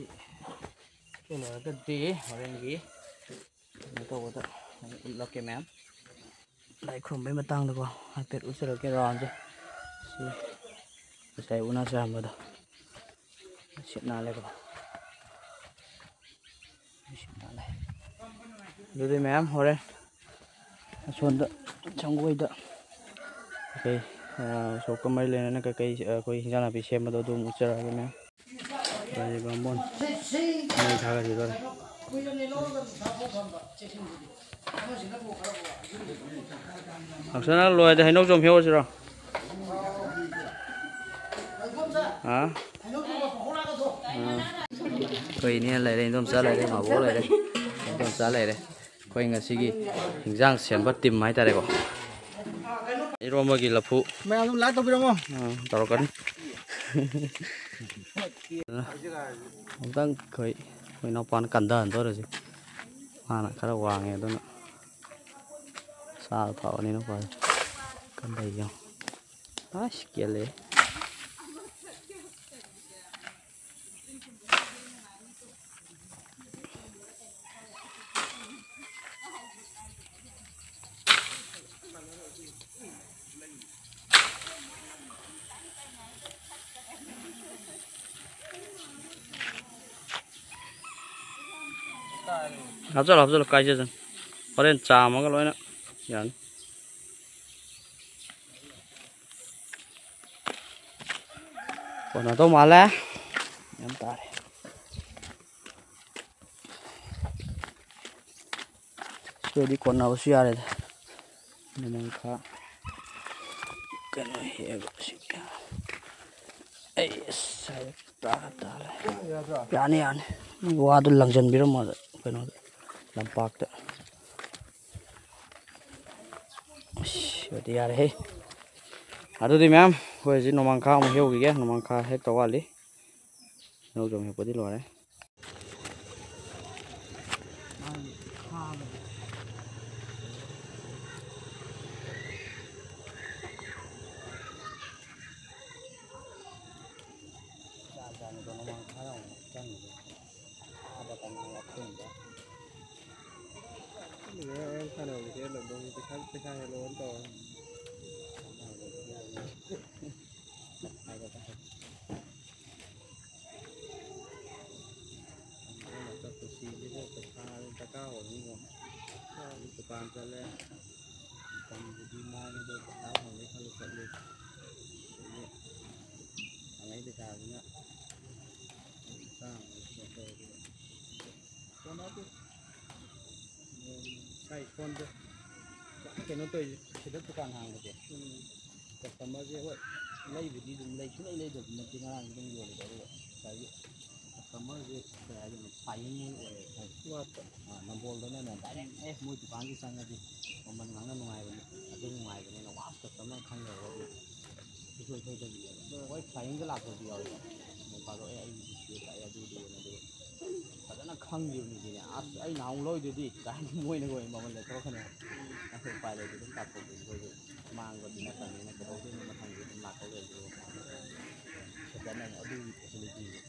ꯂꯣꯏꯔꯒꯗꯤ ꯍꯣꯔꯦꯟꯒꯤ ꯀꯩꯅꯣ ꯇꯧꯕꯗ ꯑꯃꯨꯛ ꯎꯠꯂꯛꯀꯦ ꯃꯌꯥꯝ꯫ ꯂꯥꯏ ꯈꯨꯔꯨꯝꯕꯩ ꯃꯇꯥꯡꯗꯀꯣ ꯍꯥꯏꯐꯦꯠ ꯎꯠꯆꯔꯛꯀꯦ ꯔꯥꯎꯟꯁꯦ꯫ ꯁꯤ ꯉꯁꯥꯏ ꯎꯅ ꯆꯥꯝꯕꯗꯣ꯫ ꯁꯤꯠ ꯅꯥꯜꯂꯦꯀꯣ꯫ ꯁꯤꯠ ꯅꯥꯜꯂꯦ꯫ ꯑꯗꯨꯗꯤ ꯃꯌꯥꯝ ꯍꯣꯔꯦꯟ ꯑꯁꯣꯝꯗ ꯁꯪꯒꯣꯏꯗ ꯀꯩꯀꯩ, ꯑ, ꯎꯁꯣꯞꯀ ꯃꯔꯤ ꯂꯩꯅꯅ ꯀꯩꯀꯩ, ꯑ, ꯑꯩꯈꯣꯏ ꯍꯤꯟꯖꯥꯡ ꯅꯥꯄꯤ ꯁꯦꯝꯕꯗꯣ ꯑꯗꯨ ꯑꯃꯨꯛ ꯎꯠꯆꯔꯛꯑꯒꯦ ꯃꯌꯥꯝ꯫ ꯑꯗꯨꯗꯤ ꯕꯥꯃꯣꯟ ꯃꯩ ꯊꯥꯒꯠꯈꯤꯗꯣꯔꯦ꯫ ꯌꯥꯎꯁꯅ ꯂꯣꯏꯔꯗꯤ ꯍꯩꯅꯧ ꯆꯣꯝ ꯍꯦꯛꯎꯔꯁꯤꯔꯣ? ꯍꯥ? ꯑꯥ꯫ ꯑꯩꯈꯣꯏ ꯏꯅꯦ ꯂꯩꯔꯦ, ꯏꯟꯗꯣꯝꯆꯥ ꯂꯩꯔꯦ, ꯃꯥꯕꯣꯛ ꯂꯩꯔꯦ, ꯏꯟꯗꯣꯝꯆꯥ ꯂꯩꯔꯦ꯫ ꯑꯩꯈꯣꯏ ꯉꯁꯤꯒꯤ ꯍꯤꯟꯖꯥꯡ ꯁꯦꯝꯕ ꯇꯤꯝ ꯍꯥꯏꯇꯥꯔꯦꯀꯣ꯫ ꯏꯔꯣꯝꯕꯒꯤ ꯂꯐꯨ꯫ ꯃꯌꯥꯝ ꯑꯗꯨꯝ like ꯇꯧꯕꯤꯔꯝꯃꯣ꯫ ꯑꯥ, ꯇꯧꯔꯛꯀꯅꯤ꯫ ꯑꯃꯨꯛꯇꯪ ꯑꯩꯈꯣꯏ, ꯑꯩꯈꯣꯏ ꯏꯅꯥꯎꯄꯥꯅ ꯀꯟꯊꯍꯟꯗꯣꯔꯁꯤ꯫ ꯃꯥꯅ ꯈꯔ ꯋꯥꯡꯉꯦ ꯑꯗꯨꯅ꯫ ꯆꯥꯕ ꯐꯕꯅꯤꯅꯀꯣ꯫ ꯀꯟꯗꯩ ꯌꯦꯡꯉꯣ꯫ ꯑꯁ, ꯀꯦꯜꯂꯦ꯫ ꯍꯥꯞꯆꯜꯂꯣ, ꯍꯥꯞꯆꯜꯂꯣ, ꯀꯥꯏꯖꯁꯅꯨ꯫ ꯍꯣꯔꯦꯟ ꯆꯥꯝꯃꯒ ꯂꯣꯏꯅ ꯌꯥꯅꯤ꯫ ꯀꯣꯟꯅꯗꯧ ꯃꯥꯜꯂꯦ꯫ ꯌꯥꯝ ꯇꯥꯔꯦ꯫ ꯁꯤꯗꯤ ꯀꯣꯟꯅꯕꯁꯨ ꯌꯥꯔꯦꯗ꯫ ꯅꯣꯡꯃꯪꯈꯥ ꯀꯩꯅꯣ ꯍꯦꯛꯑꯒ ꯁꯤ ꯑꯩ ꯑꯁ ꯇꯥꯔꯦ, ꯇꯥꯔꯦ꯫ ꯌꯥꯅꯤ, ꯌꯥꯅꯤ꯫ ꯋꯥꯗꯨ ꯂꯪꯁꯤꯟꯕꯤꯔꯝꯃꯣ ꯑꯗ ꯀꯩꯅꯣꯗ, ꯂꯝꯄꯥꯛꯇ꯫ ꯑꯁ, ꯑꯗꯨꯗꯤ ꯌꯥꯔꯦꯍꯦ꯫ ꯑꯗꯨꯗꯤ ꯃꯌꯥꯝ, ꯑꯩꯈꯣꯏ ꯍꯧꯖꯤꯛ ꯅꯣꯡꯃꯪꯈꯥ ꯑꯃꯨꯛ ꯍꯦꯛꯎꯈꯤꯒꯦ꯫ ꯅꯣꯡꯃꯪꯈꯥ ꯍꯦꯛꯇ ꯋꯥꯠꯂꯤ꯫ ꯍꯩꯅꯧ ꯆꯣꯝ ꯍꯦꯛꯄꯗꯤ ꯂꯣꯏꯔꯦ꯫ ꯖꯥꯠ ꯖꯥꯠꯅꯤꯀꯣ ꯅꯣꯡꯃꯪꯈꯥ ꯌꯥꯝ ꯆꯪꯉꯤꯁꯦ꯫ ꯑꯥꯗ ꯀꯅꯥ ꯑꯊꯦꯡꯕ꯫ ꯁꯥꯟꯅꯕꯗꯤ ꯍꯦꯜꯂꯝꯗꯧꯅꯤ, ꯄꯩꯁꯥ, ꯄꯩꯁꯥ ꯍꯦꯜꯂꯣꯅ ꯇꯧꯔ꯫ ꯆꯠꯄꯁꯤꯗꯤ ꯄꯩꯁꯥ ꯗꯔꯀꯥꯔ ꯑꯣꯏꯅꯤꯀꯣ꯫ ꯗꯨꯀꯥꯟ ꯆꯠꯂꯦ, ꯗꯨꯀꯥꯟꯕꯨꯗꯤ ꯃꯥꯡꯉꯦ, ꯑꯗꯣ ꯄꯩꯁꯥ ꯐꯪꯕꯩ ꯈꯜꯂ ꯆꯠꯂꯦ꯫ ꯑꯗꯒꯤ ꯐꯪꯉꯛꯏ ꯄꯩꯁꯥꯁꯤꯅ ꯆꯥꯅꯕ ꯈꯣꯠꯅꯕ ꯀꯣꯟꯅꯗꯦ꯫ ꯏꯁꯥ ꯏꯁꯣꯟꯗꯦ꯫ ꯌꯥꯝ ꯀꯩꯅꯣ ꯇꯧꯔꯤꯁꯦ, ꯁꯤꯗ ꯗꯨꯀꯥꯟ ꯍꯥꯡꯕꯁꯦ꯫ ꯎꯝ꯫ ꯀꯁꯇꯃꯔꯁꯦ, ꯍꯣꯏ, ꯂꯩꯕꯨꯗꯤ ꯑꯗꯨꯝ ꯂꯩ, ꯁꯨꯡꯂꯩ ꯂꯩꯗꯕꯗꯤ ꯅꯠꯇꯦ, ꯉꯔꯥꯡꯁꯨ ꯑꯗꯨꯝ ꯌꯣꯜꯂꯦꯕ, ꯑꯗꯨꯒ ꯉꯁꯥꯏꯒꯤ ꯀꯁꯇꯃꯔꯁꯦ ꯀꯩ ꯍꯥꯏꯗꯣꯏꯅꯣ, ꯐꯥꯏꯅꯤꯡ ꯑꯣꯏꯌꯦ꯫ ꯋꯥꯠꯄ꯫ ꯑꯥ, ꯅꯝꯕꯣꯜꯗꯅꯅꯦ, ꯗꯥꯏꯔꯦꯛ, "ꯑꯦ, ꯃꯣꯏ ꯗꯨꯀꯥꯟꯁꯤ ꯆꯪꯉꯗꯤ ꯃꯃꯜ ꯉꯥꯡꯅ ꯅꯨꯡꯉꯥꯏꯕꯅꯤ, ꯑꯗꯨ ꯅꯨꯡꯉꯥꯏꯕꯅꯤꯅ", ꯋꯥꯁ ꯀꯁꯇꯃꯔ ꯈꯪꯈ꯭ꯔꯒꯗꯤ ꯁꯨꯡꯁꯣꯏ ꯁꯣꯏꯗꯕꯤꯅꯦꯕ꯫ ꯍꯣꯏ, ꯐꯥꯏꯅꯤꯡꯗ ꯂꯥꯛꯄꯁꯨ ꯌꯥꯎꯋꯦꯕ꯫ ꯅꯣꯡ ꯐꯥꯗꯣꯛ, "ꯑꯦ, ꯑꯩꯒꯤꯗꯤ ꯁꯤ ꯂꯥꯛꯑꯦ, ꯑꯗꯨꯗꯨꯅ", ꯑꯗꯨ ꯐꯖꯅ ꯈꯪꯈꯤꯕꯅꯤꯗꯤꯅꯦ꯫ "ꯑꯁ, ꯑꯩ ꯅꯍꯥꯟꯃꯨꯛ ꯂꯧꯔꯤꯗꯨꯗꯤ" ꯀꯥꯏꯅ ꯃꯣꯏꯅꯒ ꯑꯣꯏꯅ ꯃꯃꯜ ꯂꯦꯞꯊꯣꯔꯛꯀꯅꯦꯕ꯫ ꯑꯗꯨ ꯎꯄꯥꯏ ꯂꯩꯇꯦ, ꯑꯗꯨꯝ ꯇꯥꯊꯣꯛꯄꯅꯤ ꯑꯩꯈꯣꯏꯁꯨ꯫ ꯃꯥꯡꯕꯗꯤ ꯅꯠꯇꯕꯅꯤꯅ ꯀꯩꯗꯧꯗꯣꯏꯅꯣ, ꯃꯊꯪꯗꯤ ꯑꯗꯨꯝ ꯂꯥꯛꯇꯧ ꯂꯩꯔꯁꯨ꯫ ꯁꯦꯟꯗꯜ ꯑꯃꯨꯛ ꯑꯗꯨꯒꯤ ꯐꯦꯁꯤꯂꯤꯇꯤꯁꯦ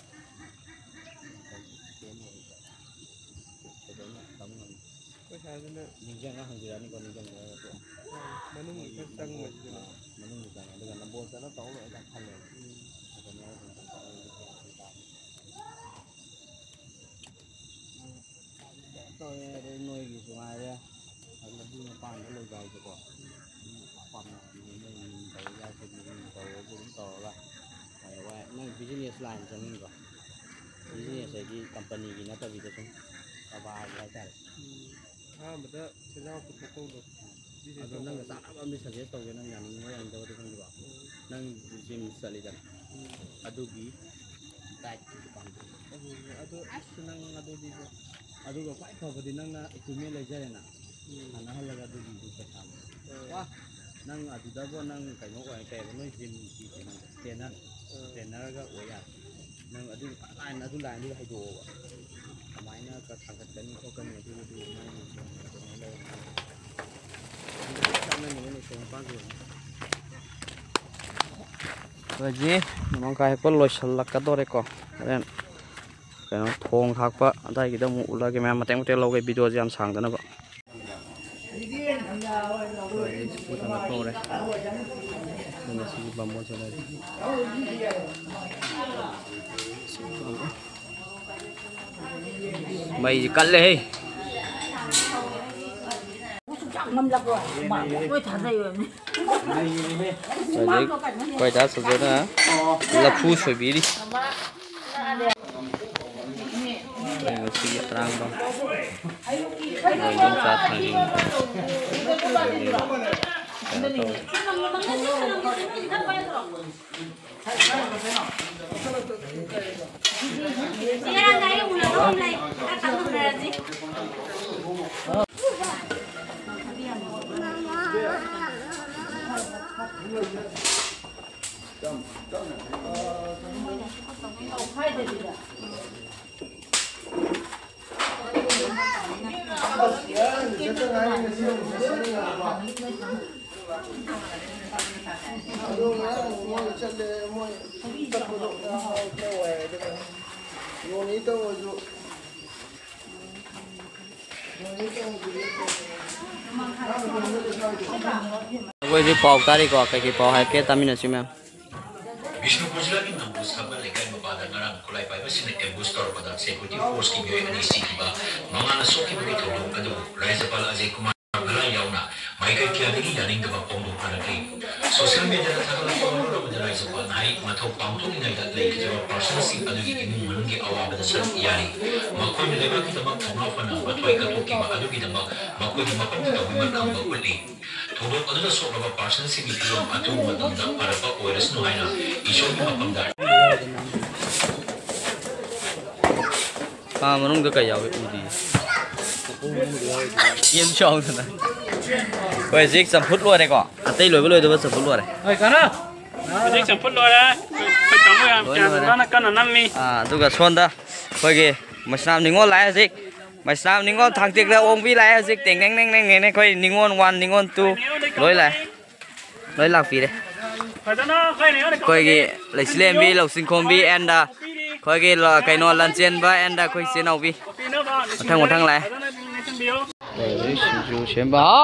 ꯁꯦꯝ ꯑꯣꯏꯕ꯫ ꯀꯩꯗꯧꯅꯤ ꯇꯝ ꯉꯝꯗꯦ꯫ ꯄꯩꯁꯥꯗꯨꯅ ꯅꯤꯡꯁꯤꯡꯉ ꯍꯪꯕꯤꯔꯛꯑꯅꯤꯀꯣ, ꯅꯤꯡꯁꯤꯡꯕꯤꯔꯒꯁꯨ꯫ ꯃꯅꯨꯡꯒꯤ ꯈꯔ ꯆꯪꯕꯁꯤꯗꯅ꯫ ꯑꯥ, ꯃꯅꯨꯡꯒꯤ ꯆꯪꯉꯦ꯫ ꯑꯗꯨꯒ ꯅꯝꯕꯣꯜ ꯆꯠꯂ ꯇꯧ ꯂꯣꯏꯔꯦ ꯀꯥꯏꯅ ꯈꯜꯂꯦꯕ꯫ ꯎꯝ꯫ ꯑꯗꯨꯅ ꯑꯗꯨꯝ ꯇꯧꯔꯦ꯫ ꯇꯧꯔꯦ, ꯑꯗꯩ ꯅꯣꯏꯒꯤꯁꯨ ꯉꯥꯏꯔꯦ꯫ ꯂꯝꯕꯤ ꯃꯄꯥꯟꯗ ꯂꯩꯕ ꯍꯥꯏꯁꯦꯀꯣ꯫ ꯃꯤ ꯄꯥꯝꯅꯕꯅꯤ, ꯃꯣꯏ ꯃꯤꯡ ꯇꯧꯔꯒ, ꯃꯤꯡ ꯇꯧꯔꯁꯨ ꯑꯗꯨꯝ ꯇꯧꯔꯒ꯫ ꯍꯌꯦꯡꯋꯥꯏ ꯅꯪ ꯕꯤꯖꯤꯅꯦꯁ ꯂꯥꯏꯟ ꯆꯪꯅꯤꯡꯕ꯭ꯔꯣ? ꯕꯤꯖꯤꯅꯦꯁ ꯍꯥꯏꯗꯤ ꯀꯝꯄꯅꯤꯒꯤ ꯅꯠꯇꯕꯤꯗ ꯁꯨꯝ ꯀꯔꯕꯥꯔꯒꯤ ꯍꯥꯏꯇꯥꯔꯦ꯫ ꯎꯝ, ꯑꯍꯥꯟꯕꯗ ꯁꯦꯟꯖꯥꯎ ꯄꯨꯊꯣꯛꯇꯧꯗꯣ꯫ ꯕꯤꯖꯤꯅꯦꯁ ꯑꯗꯣ ꯅꯪꯅ ꯇꯧꯕ ꯆꯥꯅꯕ ꯑꯃꯗꯤ ꯁꯖꯦꯁ ꯇꯧꯒꯦ, ꯅꯪ ꯌꯥꯅꯤꯡꯕ ꯌꯥꯅꯤꯡꯗꯕꯗꯤ ꯈꯪꯗꯦꯀꯣ꯫ ꯎꯝ꯫ ꯅꯪ ꯖꯤꯝ ꯆꯠꯂꯤꯗꯅ, ꯎꯝ꯫ ꯑꯗꯨꯒꯤ ꯗꯥꯏꯠꯀꯤ ꯗꯨꯀꯥꯟꯗꯣ꯫ ꯑꯗꯨꯅꯦ, ꯑꯗꯣ ꯑꯁ ꯅꯪ ꯑꯗꯨꯗꯤꯀꯣ꯫ ꯑꯗꯨꯒ ꯈ꯭ꯋꯥꯏ ꯐꯕꯗꯤ ꯅꯪꯅ ꯏꯀ꯭ꯋꯤꯞꯃꯦꯟ ꯂꯩꯖꯔꯦꯅ, ꯎꯝ꯫ ꯁꯥꯟꯅꯍꯜꯂꯒ ꯑꯗꯨꯒꯤꯁꯨ ꯄꯩꯁꯥ꯫ ꯎꯝ꯫ ꯋꯥ, ꯅꯪ ꯑꯗꯨꯗꯕꯨ ꯅꯪ ꯀꯩꯅꯣ ꯑꯣꯏ, ꯀꯩ ꯍꯥꯏꯕ, ꯅꯣꯏ ꯖꯤꯝꯒꯤ ꯀꯩꯅꯣꯗꯣ, ꯇ꯭ꯔꯦꯅꯔ, ꯎꯝ꯫ ꯇ꯭ꯔꯦꯅꯔꯒ ꯑꯣꯏ ꯌꯥꯔꯦ꯫ ꯅꯪ ꯑꯗꯨ ꯂꯥꯏꯟ, ꯑꯗꯨ ꯂꯥꯏꯟꯗꯨꯗ ꯍꯩꯗꯣꯛꯑꯣꯕ꯫ ꯀꯃꯥꯏꯅ ꯈꯔ ꯊꯥꯡꯒꯠꯀꯅꯤ ꯈꯣꯠꯀꯅꯤ ꯑꯗꯨꯒꯤꯗꯨ ꯃꯥꯒꯤ ꯀꯩꯅꯣ ꯂꯩꯔꯝꯒꯅꯤ꯫ ꯆꯠꯅꯅꯤꯡꯉꯤ ꯅꯤꯐꯨ ꯅꯤꯄꯥꯟ ꯁꯨꯔꯅꯤ꯫ ꯑꯩꯈꯣꯏꯒꯤ ꯅꯣꯡꯃꯥꯡꯈꯥ ꯍꯦꯛꯄ ꯂꯣꯏꯁꯤꯜꯂꯛꯀꯗꯧꯔꯦꯀꯣ꯫ ꯍꯣꯔꯦꯟ ꯀꯩꯅꯣ ꯊꯣꯡ ꯊꯥꯛꯄ ꯑꯗꯥꯏꯒꯤꯗ ꯑꯃꯨꯛ ꯎꯠꯂꯒꯦ ꯃꯌꯥꯝ, ꯃꯇꯦꯛ ꯃꯇꯦꯛ ꯂꯧꯒꯦ, ꯚꯤꯗꯤꯑꯣꯁꯦ ꯌꯥꯝ ꯁꯥꯡꯗꯅꯕ꯫ ꯍꯣꯏ, ꯑꯩ ꯁ꯭ꯀꯨꯜ ꯇꯝꯕ ꯊꯣꯛꯎꯔꯦ꯫ ꯑꯗꯨꯅ ꯁꯤꯒꯤ ꯕꯥꯃꯣꯟ ꯆꯠꯂꯅꯤ꯫ ꯃꯩꯁꯤ ꯀꯜꯂꯦꯍꯦ꯫ ꯍꯧꯖꯤꯛ ꯑꯩꯈꯣꯏ ꯗꯥ ꯁꯣꯖꯅ ꯂꯐꯨ ꯁꯣꯏꯕꯤꯔꯤ꯫ ꯑꯩꯈꯣꯏ ꯉꯁꯤꯒꯤ ꯑꯔꯥꯡꯕ ꯂꯣꯏꯕ ꯆꯥ ꯊꯥꯡꯖꯤꯡ ꯀꯩꯅꯣ ꯇꯧꯋꯦ꯫ ꯑꯗꯨ ꯉꯔꯥꯡ ꯃꯣꯏ ꯆꯠꯂꯦ, ꯃꯣꯏ ꯆꯠꯄꯗꯣ ꯈꯔ ꯋꯥꯏ ꯑꯗꯨꯒ ꯅꯣꯡ ꯅꯤꯅꯤ ꯇꯧꯔꯁꯨ꯫ ꯑꯩꯈꯣꯏꯁꯨ ꯄꯥꯎ ꯇꯥꯔꯤꯀꯣ, ꯀꯩꯀꯩ ꯄꯥꯎ ꯍꯥꯏꯔꯛꯀꯦ ꯇꯥꯃꯤꯟꯅꯁꯤ ꯃꯌꯥꯝ꯫ ꯕꯤꯁꯅꯨꯄꯨꯔ ꯖꯤꯂꯥꯒꯤ ꯅꯝꯕꯨ ꯁꯥꯕ ꯂꯩꯀꯥꯏ ꯃꯄꯥꯗ ꯉꯔꯥꯡ ꯈꯨꯠꯂꯥꯏ ꯄꯥꯏꯕꯁꯤꯡꯅ ambush ꯇꯧꯔꯛꯄꯗ security forceꯀꯤ ꯃꯤꯑꯣꯏ ꯑꯅꯤ ꯁꯤꯈꯤꯕ, ꯃꯉꯥꯅ ꯁꯣꯛꯈꯤꯕꯒꯤ ꯊꯧꯗꯣꯛ ꯑꯗꯨ ꯔꯥꯖ꯭ꯌꯄꯥꯜ ꯑꯖꯌ ꯀꯨꯃꯥꯔ ꯚꯜꯂꯥ ꯌꯥꯎꯅ ꯃꯥꯏꯀꯩ ꯀꯌꯥꯗꯒꯤ ꯌꯥꯅꯤꯡꯗꯕ ꯐꯣꯡꯗꯣꯛꯅꯔꯛꯂꯤ꯫ Social mediaꯗ ꯊꯥꯒꯠꯂꯛꯄ ꯃꯔꯨꯞ ꯑꯃꯗ ꯔꯥꯖ꯭ꯌꯄꯥꯜꯅ ꯍꯥꯏ, ꯃꯊꯧ ꯄꯥꯡꯊꯣꯛꯂꯤꯉꯩꯗ ꯂꯩꯈꯤꯗ꯭ꯔꯕ personꯁꯤꯡ ꯑꯗꯨꯒꯤ ꯏꯃꯨꯡ ꯃꯅꯨꯡꯒꯤ ꯑꯋꯥꯕꯗ ꯁꯔꯨꯛ ꯌꯥꯔꯤ꯫ ꯃꯈꯣꯏꯅ ꯂꯩꯕꯥꯛꯀꯤꯗꯃꯛ ꯊꯧꯅꯥ ꯐꯅ ꯃꯊ꯭ꯋꯥꯏ ꯀꯠꯊꯣꯛꯈꯤꯕ ꯑꯗꯨꯒꯤꯗꯃꯛ ꯃꯈꯣꯏꯒꯤ ꯃꯐꯝꯗ ꯇꯧꯕꯤꯃꯜ ꯈꯪꯕ ꯎꯠꯂꯤ꯫ ꯊꯧꯗꯣꯛ ꯑꯗꯨꯗ ꯁꯣꯛꯂꯕ personꯁꯤꯡꯒꯤ ꯐꯤꯕꯝ ꯑꯊꯨꯕ ꯃꯇꯝꯗ ꯐꯔꯛꯄ ꯑꯣꯏꯔꯁꯅꯨ ꯍꯥꯏꯅ ꯏꯁꯣꯔꯒꯤ ꯃꯐꯝꯗ꯫ ꯀꯥ ꯃꯅꯨꯡꯗ ꯀꯩ ꯌꯥꯎꯏ? ꯎꯗꯤ꯫ ꯌꯦꯟ ꯆꯥꯎꯗꯅ꯫ ꯑꯩꯈꯣꯏ ꯍꯧꯖꯤꯛ ꯆꯝꯐꯨꯠ ꯂꯣꯏꯔꯦꯀꯣ꯫ ꯑꯇꯩ ꯂꯣꯏꯕ ꯂꯣꯏꯗꯕ ꯆꯝꯐꯨꯠ ꯂꯣꯏꯔꯦ꯫ ꯍꯣꯏ, ꯀꯅꯥ? ꯍꯧꯖꯤꯛ ꯆꯝꯐꯨꯠ ꯂꯣꯏꯔꯦ꯫ ꯑꯩꯈꯣꯏ ꯇꯥꯃꯣ ꯌꯥꯝ ꯂꯣꯏ ꯂꯣꯏꯔꯦ꯫ ꯃꯥꯅ ꯀꯟꯅ ꯅꯝꯃꯤ꯫ ꯑꯥ, ꯑꯗꯨꯒ ꯁꯣꯝꯗ ꯑꯩꯈꯣꯏꯒꯤ ꯃꯩꯁꯅꯥꯝ ꯅꯤꯉꯣꯜ ꯂꯥꯛꯑꯦ ꯍꯧꯖꯤꯛ꯫ ꯃꯩꯁꯅꯥꯝ ꯅꯤꯉꯣꯜ ꯊꯥꯡꯆꯤꯛꯇ ꯑꯣꯡꯕꯤ ꯂꯥꯛꯑꯦ ꯍꯧꯖꯤꯛ꯫ ꯇꯦꯡ ꯅꯦꯡ ꯅꯦꯡ ꯅꯦꯡ ꯅꯦꯡ꯫ ꯑꯩꯈꯣꯏ ꯅꯤꯉꯣꯜ one, ꯅꯤꯉꯣꯜ two ꯂꯣꯏ ꯂꯥꯛꯑꯦ꯫ ꯂꯣꯏ ꯂꯥꯛꯄꯤꯔꯦ꯫ ꯐꯖꯅ ꯑꯩꯈꯣꯏ ꯅꯤꯉꯣꯜ ꯑꯩꯈꯣꯏꯒꯤ ꯂꯩꯁꯤꯂꯦꯝꯕꯤ, ꯂꯧꯁꯤꯡꯈꯣꯝꯕꯤ and ꯑꯩꯈꯣꯏꯒꯤ ꯂ-, ꯀꯩꯅꯣ, ꯂꯟꯆꯦꯟꯕ and ꯑꯩꯈꯣꯏ ꯏꯆꯦ ꯅꯥꯎꯕꯤ꯫ ꯃꯊꯪ ꯃꯊꯪ ꯂꯥꯛꯑꯦ꯫ ꯐꯖꯅ ꯅꯤꯡꯁꯤꯡꯕꯤꯌꯨ꯫ ꯍꯧꯖꯤꯛ ꯁꯤꯡꯖꯨ ꯁꯦꯝꯕ꯫ ꯍꯥ?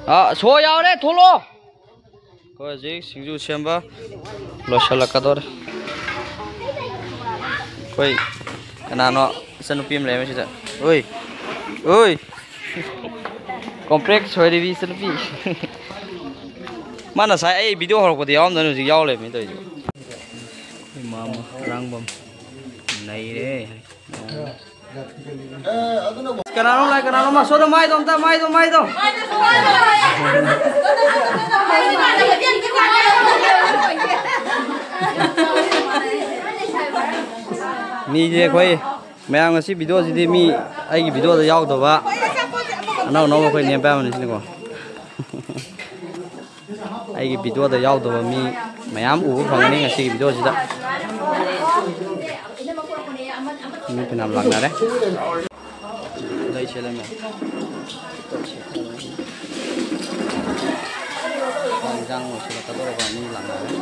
ꯑꯥ, ꯁꯣ ꯌꯥꯎꯔꯦ, ꯊꯣꯛꯂꯛꯑꯣ꯫ ꯑꯩꯈꯣꯏ ꯍꯧꯖꯤꯛ ꯁꯤꯡꯖꯨ ꯁꯦꯝꯕ ꯂꯣꯏꯁꯤꯜꯂꯛꯀꯗꯧꯔꯦ꯫ ꯑꯩꯈꯣꯏ ꯀꯅꯥꯅꯣ ꯏꯆꯟꯅꯨꯄꯤ ꯑꯃ ꯂꯩꯔꯝꯃꯦ ꯁꯤꯗ꯫ ꯑꯣꯏ, ꯑꯣꯏ꯫ ꯀꯣꯝꯄ꯭ꯔꯦꯛ ꯁꯣꯏꯔꯤꯕꯤ ꯏꯆꯟꯅꯨꯄꯤ꯫ ꯃꯥ ꯉꯁꯥꯏ ꯑꯩ ꯚꯤꯗꯤꯑꯣ ꯍꯧꯔꯛꯄꯗ ꯌꯥꯎꯔꯝꯗꯅꯤ, ꯍꯧꯖꯤꯛ ꯌꯥꯎ ꯂꯩꯔꯝꯃꯤ ꯇꯧꯔꯤꯁꯦ꯫ ꯑꯩꯈꯣꯏ ꯃꯥꯃ ꯑꯔꯥꯡꯕꯝ ꯅꯩꯔꯦ꯫ ꯀꯅꯥꯅꯣ ꯂꯥꯛ-, ꯀꯅꯥꯅꯣ ꯃꯥ? ꯁꯣꯗ ꯃꯥꯏꯗꯣ ꯑꯝꯇ, ꯃꯥꯏꯗꯣ, ꯃꯥꯏꯗꯣ꯫ ꯃꯤꯁꯦ ꯑꯩꯈꯣꯏ ꯃꯌꯥꯝ ꯉꯁꯤ ꯚꯤꯗꯤꯑꯣꯁꯤꯗꯤ ꯃꯤ ꯑꯩꯒꯤ ꯚꯤꯗꯤꯑꯣꯗ ꯌꯥꯎꯗꯕ ꯑꯅꯧ ꯑꯅꯧꯕ ꯑꯩꯈꯣꯏ ꯅꯦꯝꯄꯥꯃꯅꯤꯁꯤꯅꯀꯣ꯫ ꯑꯩꯒꯤ ꯚꯤꯗꯤꯑꯣꯗ ꯌꯥꯎꯗꯕ ꯃꯤ ꯃꯌꯥꯝ ꯎꯕ ꯐꯪꯒꯅꯤ ꯉꯁꯤꯒꯤ ꯚꯤꯗꯤꯑꯣꯁꯤꯗ꯫ ꯃꯤ ꯐꯅꯌꯥꯝ ꯂꯥꯛꯅꯔꯦ꯫ ꯂꯩ ꯁꯦꯠꯂꯝꯃꯦ꯫ ꯆꯥꯛ ꯏꯟꯖꯥꯡ ꯂꯣꯏꯁꯤꯜꯂꯛꯀꯗꯧꯔꯕ ꯃꯤ ꯂꯥꯛꯅꯔꯦ꯫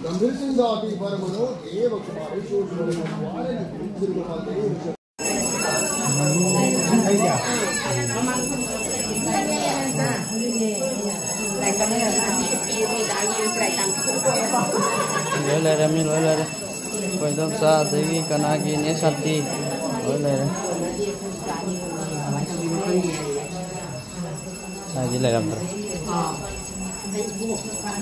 गंभीर सिंह जाति पर मनो देव कुमारेश्वर। ꯂꯩꯔꯦ, ꯃꯤ ꯂꯣꯏ ꯂꯩꯔꯦ꯫ ꯑꯩꯈꯣꯏ ꯏꯗꯣꯝꯆꯥ, ꯑꯗꯒꯤ ꯀꯅꯥꯒꯤ ꯅꯦ ꯁꯥꯟꯇꯤ, ꯂꯣꯏ ꯂꯩꯔꯦ꯫ ꯍꯥꯏꯗꯤ ꯂꯩꯔꯝꯗ꯭ꯔꯦ꯫